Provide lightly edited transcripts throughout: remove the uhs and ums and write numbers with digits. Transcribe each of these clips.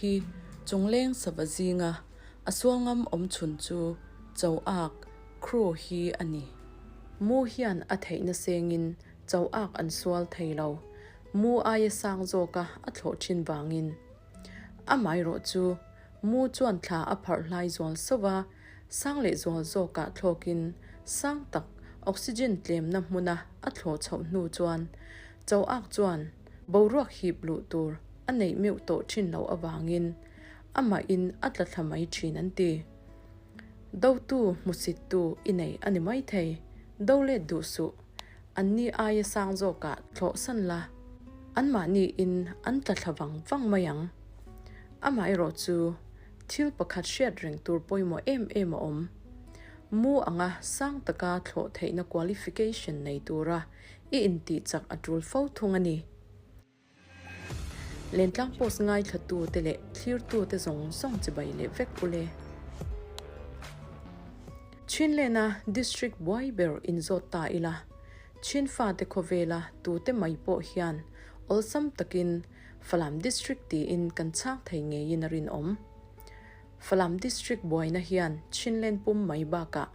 hi chungleng sava zinga a sual ngam awm chhun chu cho ak, crow, hi a ni. Mu hian a theihna sengin cho ak an sual thei lo. Mu aia sang zawka a thlawh thin vangin. Amaherawh chu mu chuan thla a pharh hlai zual sauh a, sang leh zual zawkah thlawkin sang tak oxygen tlemna hmuna a thlawh chhoh hnu chuan cho ak chuan boruak hip luh tur a neih meuh tawh thin loh avangin amahin a tla thla mai thin an ti. Dotu hmusittu i nei a ni maithei, do let duh suh, anni aia sang zawkah thlawh san la, anmahniin an tla thla vang vang mai ang. Amaherawh chu thil pakhat hriat reng tur pawimawh em em a awm. Mu anga sang taka thlawh theihna qualification nei tura i intih chak a tul fo thung a ni. Lentlang post ngaithlatute leh thlirtute zawng zawng chibai leh vek u le. Chinlena District buai ber inzawt ta ila, Chin fate khawvela tute mai pawh hian awlsam takin Falam District tiin kan chhang thei ngeiin a rinawm. Falam District buaina hian Chinlen pum mai bakah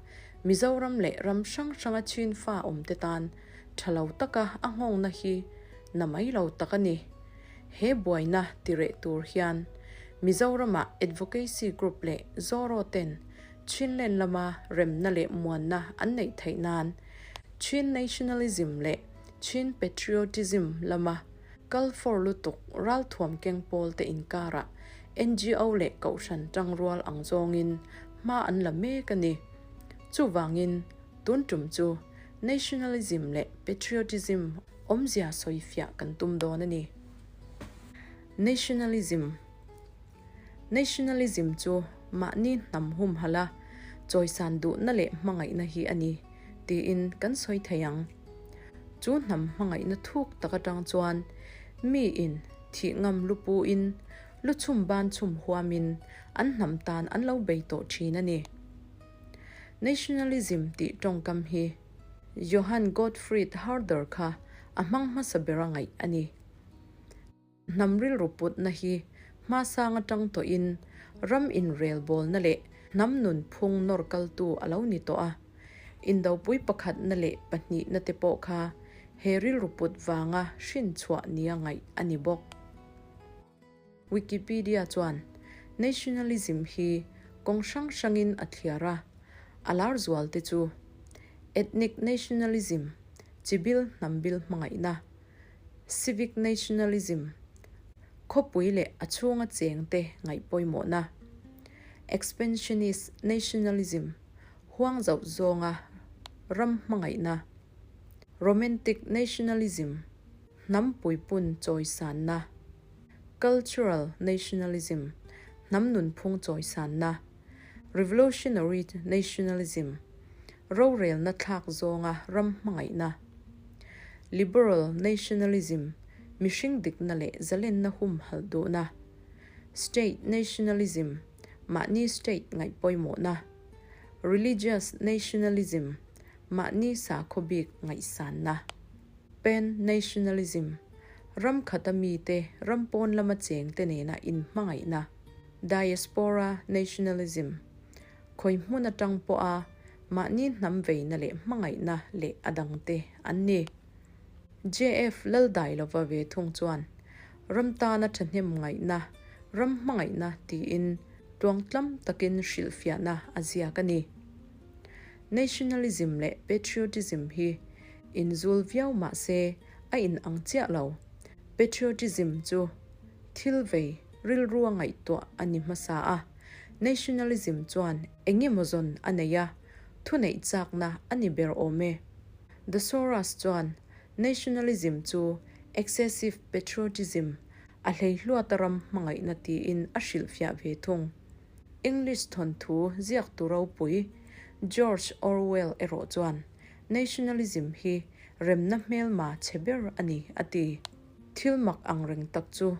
Mizoram leh ram hrang hranga Chin fa awmte tan tha lo taka a nghawngna hi na mai lo tak a ni. He buaina tireh tur hian Mizoramah Advocacy Group leh Zoro ten Chinlen lama remna leh muanna an neih theih nan Chin Nationalism leh Chin Patriotism lama kal for lutuk ralthuam keng pawl te inkarah NGO leh Kohhran tangrual ang zawngin hma an la mek a ni. Chuvangin, tun tum chu Nationalism leh Patriotism awmzia sawifiah kan tum dawn a ni. Nationalism Nationalism chu mahni hnam humhalh a, chawisan duhna leh hmangaihna hi a ni, tiin kan sawi thei ang. Chu hnam hmangaihna thuk tak atang chuan miin thih ngam lu puin, lu chhum ban chhum huamin an hnam tan an lo bei tawh thin a ni. Nationalism tih tawngkam hi Johann Gottfried Herder kha a hmang hmasa bera ngaih a ni. Hnam rilru putna hi hmasang atang tawhin ram inrelbawlna leh hnam nunphung nawr kaltu a lo ni tawh a. Indopui pakhatna leh pahnihna te pawh kha he rilru put vanga hrin chhuah nia ngaih a ni bawk. Wikipedia chuan nationalism hi kawng hrang hrangin a thliar a, a lar zual te chu ethnic nationalism, chibil hnambil hmangaihna, civic nationalism, khawpui leh a chhunga chengte ngaih pawimawhna, expansionist nationalism, huang zauh zawnga ram hmangaihna, romantic nationalism, hnam puipun chawisanna, cultural nationalism, hnam nunphung chawisanna, revolutionary nationalism, rorelna thlak zawnga ram hmangaihna, liberal nationalism, mihring dikna leh zalenna humhalh duhna, state nationalism, mahni state ngaih pawimawhna, religious nationalism, mahni sakhaw bik ngaihsanna. Pan nationalism, ram khata mite ram pawn lama chengte nena inhmangaihna, diaspora nationalism, khawi hmun atang pawha mahni hnam veina leh hmangaihna leh a dangte an ni. JF Laldailova ve thung chuan ram tana thahnem ngaihna, ram hmangaihna tiin tuangtlam takin hrilhfiahna a ziak a ni. Nationalism leh patriotism hi inzul viau mah se a inang chiah lo. Patriotism chu thil vei rilrua ngaihtuah a ni hmasa a, nationalism chuan eng emaw zawn a nei a, thuneih chakna a ni ber awm e. The Soras chuan nationalism chu excessive patriotism, a hleihluata ram hmangaihna tiin a hrilhfiah ve thung. English thawnthu ziaktu ropui George Orwell erawh chuan nationalism hi remna hmelma chhe ber a ni a ti. Thil mak ang reng tak chu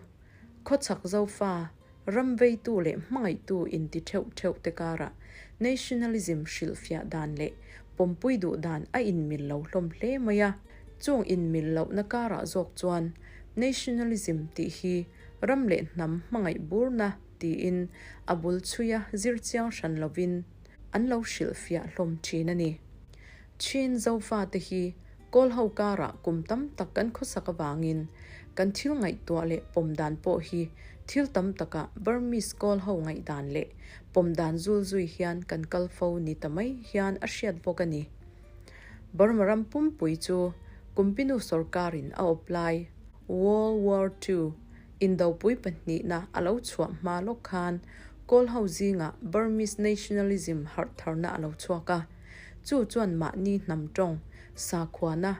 khawchhak zofa, ram veitu leh hmangaihtu inti theuh theuh te karah nationalism hrilhfiah dan leh pawmpui duh dan a inmil lo hlawm hle mai a. Chung inmil lohna karah zawk chuan nationalism tih hi. Ram leh hnam hmangaih burna tiin a bul chhuia zir chiang hran lovin an lo hrilhfiah hlawm thin a ni. Chin Zofate hi Kawl ho karah kum tam tak kan khawsak avangin kan thil ngaihtuah leh pawm dan pawh hi thil tam takah Burmese Kawl ho ngaihdan leh pawm dan zul zui hian kan kal fo ni ta mai hian a hriat bawk a ni. Burma ram pumpui chu Kumpinu sorkarin a awp lai World War Ii indopui pahnihna a lo chhuah hma lawk khan Kawl ho zingah Burmese nationalism harh tharna a lo chhuak a. Chu chuan mahni hnam tawng, sakhuana,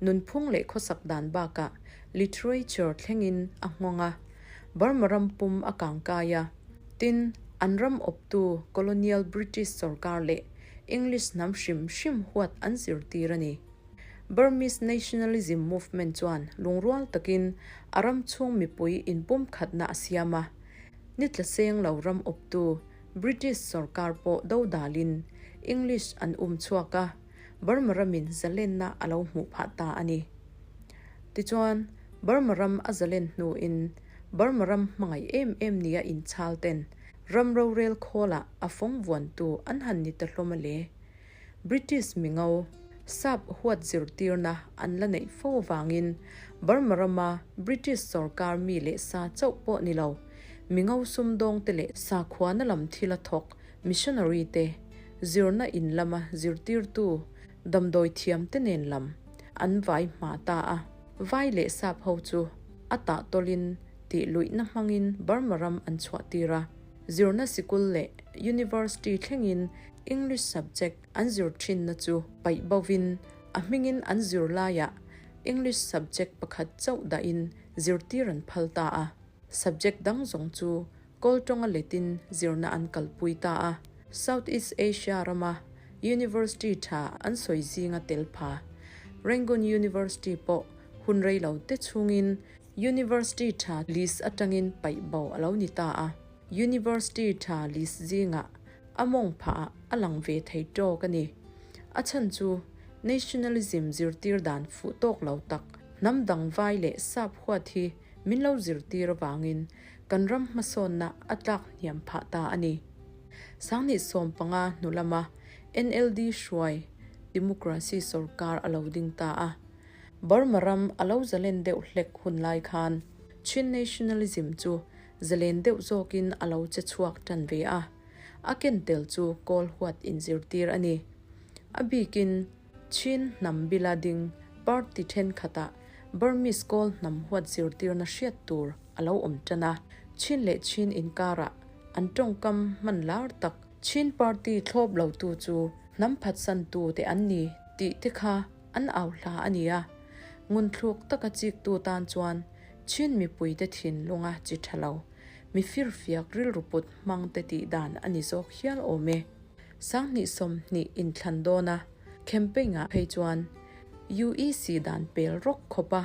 nunphung leh khawsak dan bakah literature thlengin a nghawng a. Burma ram pum a kangkai a. Tin, an ram awptu colonial British sorkar leh English hnam hrim hrim huat an zirtir a ni. Burmese nationalism movement chuan lungrual takin a ram chhung mipui inpumkhatna a siam a. Ni tla seng lo ram awptu British sorkar pawh dodalin English an um chhuak a, Burma ramin zalenna a lo hmuh phah ta a ni. Tichuan, Burma ram a zalen hnuin Burma ram hmangaih em em nia inchhal ten ram rorel khawlah a fawng vuantu an han ni ta hlawm a le. British mingo, sap huat zirtirna an la neih fo avangin Burma rama British sorkar mi leh sa chauh pawh ni lo, mingo sumdawngte leh sakhuana lam thila thawk missionary te, zirna in lama zirtirtu damdawi thiamte nen lam an vai hma ta a. Vai leh sap ho chu a tah tawlin tih luihna hmangin Burma ram an chhuahtir a. Zirna sikul leh University thlengin English subject an zir thinna chu paih bovin a hmingin an zir laiah English subject pakhat chauh dahin zirtir an phal ta a. Subject dang zawng chu Kawl tawnga letin zirna an kalpui ta a. South East Asia rama University tha an sawi zinga tel pha Rangoon University pawh hun rei lo te chhungin University tha list atangin paih bo a lo ni ta a. University tha list zingah a mawng phah ah a lang ve thei tawk a ni. A chhan chu nationalism zirtir dan fuh tawk lo tak, hnam dang vai leh sap huat hi min lo zirtir avangin kan ram hmasawnna a tlak hniam phah ta a ni. Sanghnih 15 hnu lama NLD hruai democracy sorkar a lo ding ta a. Burma ram a lo zalen deuh hlek hun lai khan Chin nationalism chu zalen deuh zawkin a lo che chhuak tan ve a, a ken tel chu kawl huat inzirtir a ni. A bikin Chin hnam bila ding party thenkhatah Burmese kawl hnam huat zirtirna hriat tur a lo awm tan a, Chin leh Chin inkarah an tawngkam hman lar tak Chin party thlawp lotu chu hnam phatsantu te an ni tih te kha An au hla a ni a, ngunthluk taka chiktu tan chuan Chin mipuite thinlunga chi tha lo, mi firfiak rilru put hmangte tih dan a ni zawk hial awm e. 2020 inthlan dawna campaign-ah phei chuan UEC dan pel rawk khawpa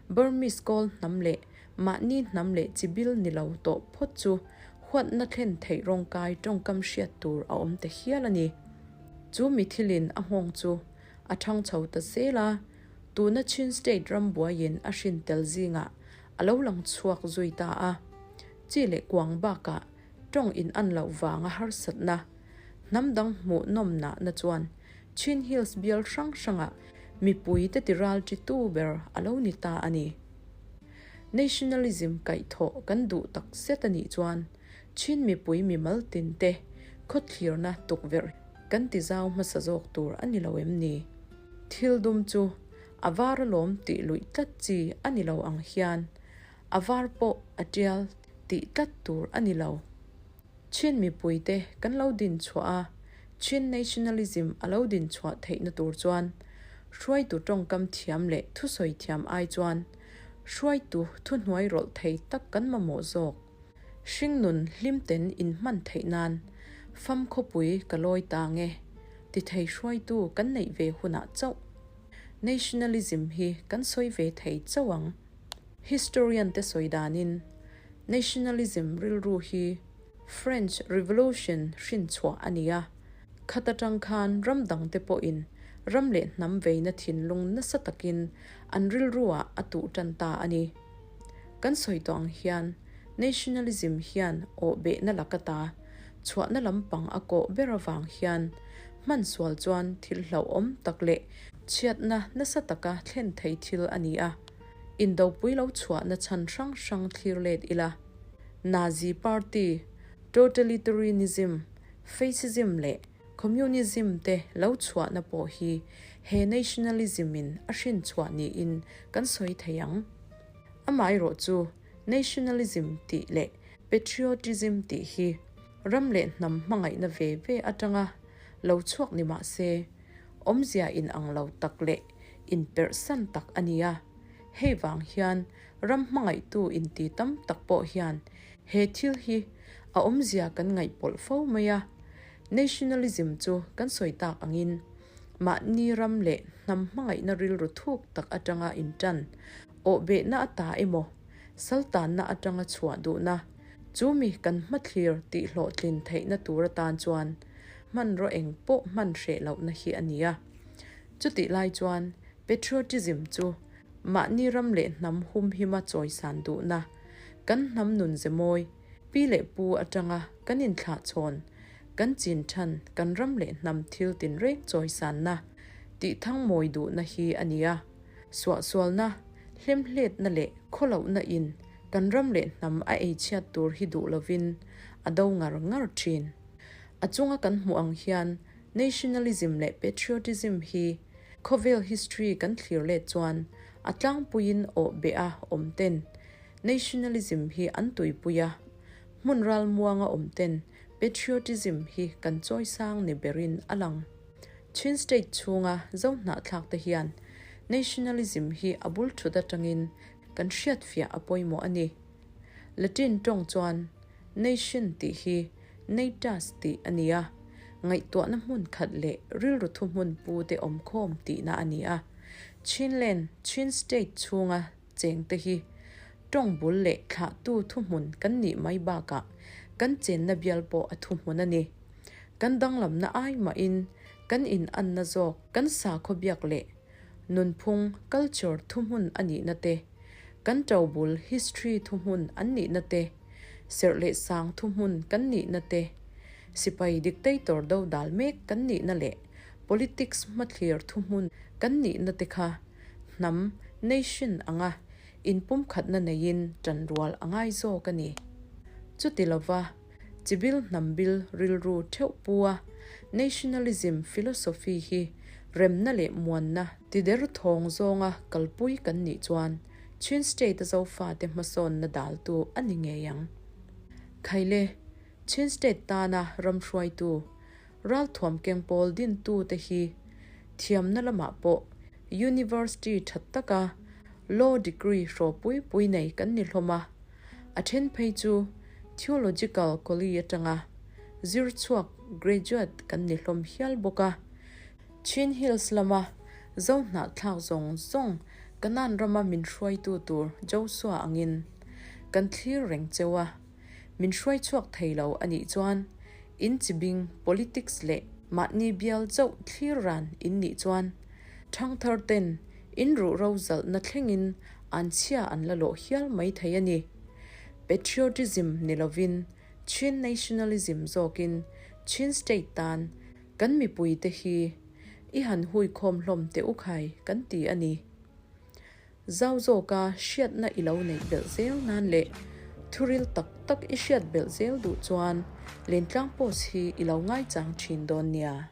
Burmese kawl hnam leh mahni hnam leh chibil ni lo tawh phawt chu huatna thlen theih rawngkai tawngkam hriat tur a awm ta hial a ni. Chu mi thilin a nghawng chu A thang chho ta zel a, tuna Chin State ram buaiin a hrin tel zingah a lo lang chhuak zui ta a. Chi leh kuang bakah tawng in an loh vanga harsatna, hnam dang hmuh nawmnahna chuan Chin Hills bial hrang hrangah mipui te tiral chitu ber a lo ni ta a ni. Nationalism kaihthawh kan duh tak zet a nih chuan Chin mipui mimal tin te khawthlirna tukverh kan ti zau hmasa zawk tur a ni lo em ni? Thil dum chu a var alawm tih luih tlat chi a ni lo ang hian a var pawh a tial tih tlat tur a ni lo. Chin mipuite kan lo din chhuah a, Chin nationalism a lo din chhuah theihna tur chuan hruaitu tawngkam thiam leh thusawi thiam ai chuan hruaitu thuhnuai rawlh thei tak kan mamawh zawk. Hringnun hlimten in hman theih nan fam khawpui ka lawi ta nge ti thei hruaitu kan neih ve hunah chauh nationalism hi kan sawi ve thei chauh ang. Historian te sawi danin nationalism rilru hi French Revolution hrin chhuah a ni a, khat atang khan ram dang te pawhin ram leh hnam veina thinlung nasa takin an rilru ah a tuh tan ta a ni. Kan sawi tawh ang hian. Nationalism hian awh behna laka ta chhuahna lampang a kawh ber avang hian hman sual chuan thil hlauhawm tak leh chhiatna nasa taka thlen thei thil a ni a. Indopui lo chhuahna chhan hrang hrang thlir let ila, Nazi Party, Totalitarianism, Fascism leh Communism te lo chhuahna pawh hi he nationalism in a hrin chhuah niin kan sawi thei ang. Amaherawh chu nationalism tih leh patriotism tih hi ram leh hnam hmangaihna ve ve atanga lo chhuak ni mah se, awmzia inang lo tak leh inperhsan tak a ni a. Hei vang hian ram hmangaihtu inti tam tak pawh hian he thil hi a awmzia kan ngaihpawlh fo mai a. Nationalism chu kan sawi tak angin mahni ram leh hnam hmangaihna rilru thuk tak atanga intan, awhbehna ata emaw, saltanna atanga chhuah duhna, chu mi kan hmathlir tihhlawhtlin theihna tur atan chuan hmanraw eng pawh hman hreh lohna hi a ni a. Chutih lai chuan patriotism chu mahni ram leh hnam humhima chawisan duhna, kan hnam nun ze mawi, Pi leh pu atanga kan inthlahchhawn, kan chin than, kan ram leh hnam thil tinreng chawisanna, tih thangmawi duhna hi a ni a. Suahsualna, hlemhletna leh khawlohna in kan ram leh hnam a eichhiat tur hi duh lovin a do ngar ngar thin. A chunga kan hmuh ang hian nationalism leh patriotism hi khawvel history kan thlir let chuan a tlangpuiin awh beh a awm ten Nationalism hi an tuipui a, hmun ralmuanga awm ten patriotism hi kan chawisang ni berin a lang. Chin State chhunga zo hnahthlak te hian nationalism hi a bul thut atangin kan hriatfiah a pawimawh a ni. Latin tawng chuan nation tih hi natus tih a ni a, ngaihtuahna hmun khat leh rilru thuhmun pu te awmkhawm tihna a ni a. Chinland, Chin State chhunga Chengte hi tawng bul leh thlahtu thuhmun kan nih mai bakah kan chenna bial pawh a thuhmun a ni. Kan danglamna ai mahin kan inanna zawk kan sakhaw biak leh nunphung, culture, thuhmun a nihna te, kan to bul, history, thuhmun an nihna te, serh leh sang thuhmun kan nihna te, sipai dictator dodal mek kan nihna leh politics hmathlir thuhmun kan nihna te kha Hnam, nation, anga inpumkhatna neiin ṭanrual a ngai zawk a ni. Chuti lova, chibil hnam bil rilru ṭheuh pua nationalism philosophy hi remna leh muanna tider thawng zawnga kalpui kan nih chuan Chin State-a Zofate hmasawnna daltu a ni ngei ang. Khaile, Chin State tana ram hruaitu Ralthuam keng pawl dintute hi thiamna lamah pawh University tha taka Law degree hraw pui pui nei kan ni hlawm a, a then phei chu Theological College atanga zir chhuak graduate kan ni hlawm hial bawk a. Chin Hills lama Zo hnahthlak zawng zawng Kanan rama min hruaitu tur Joshua angin kan thlir reng cheu a. Min hruai chhuak thei lo a nih chuan in chibing politics leh mahni bial chauh thlir ran in nih chuan thangthar ten in ruh ro zalhna thlengin an chhia an la lawh hial mai thei a ni. Patriotism ni lovin Chin nationalism zawkin Chin state tan kan mipuite hi i han huikhawm hlawm teh u khai kan ti a ni. Zau zawka hriatna i lo neih belh zel nan leh thuril tak tak i hriat belh zel duh chuan Lentlang Post hi i lo ngaichang thin dawn nia.